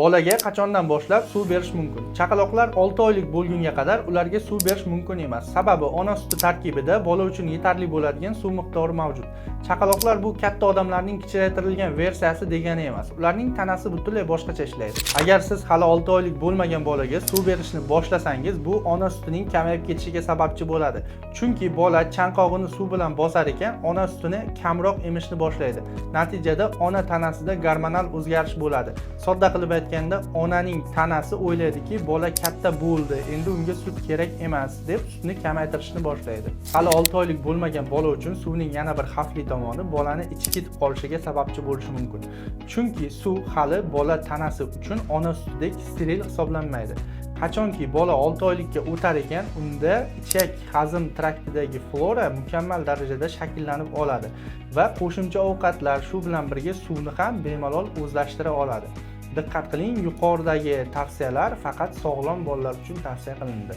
Bolaga qachondan boshlab suv berish mumkin? Chaqaloqlar 6 oylik bo'lgunga qadar ularga suv berish mumkin emas. Sababi ona suti tarkibida bola uchun yetarli bo'ladigan suv miqdori mavjud. Chaqaloqlar bu katta odamlarning kichraytirilgan versiyasi degani emas. Ularning tanasi butunlay boshqacha ishlaydi. Agar siz hali 6 oylik bo'lmagan bolaga suv berishni boshlasangiz, bu ona sutining kamayib ketishiga sababchi bo'ladi. Chunki bola chanqog'ini suv bilan bosar ekan, ona sutini kamroq emishni boshlaydi. Natijada ona tanasida gormonal o'zgarish bo'ladi. Sodda qilib aytganda, onaning tanasi o'ylaydiki, bola katta bo'ldi, endi unga sut kerak emas deb sutni kamaytirishni boshlaydi. Hali 6 oylik bo'lmagan bola uchun suvning yana bir xavfli tomoni bolani ichi ketib qolishiga sababchi bo'lishi mumkin. Chunki suv hali bola tanasi uchun ona sutidek steril hisoblanmaydi. Qachonki bola 6 oylikka o'tar ekan, unda ichak hazm traktidagi flora mukammal darajada shakllanib oladi va qo'shimcha ovqatlar, shu bilan birga suvni ham bemalol o'zlashtira oladi. Diqqat qiling, yuqoridagi tavsiyalar faqat sog'lom bolalar uchun tavsiya qilindi.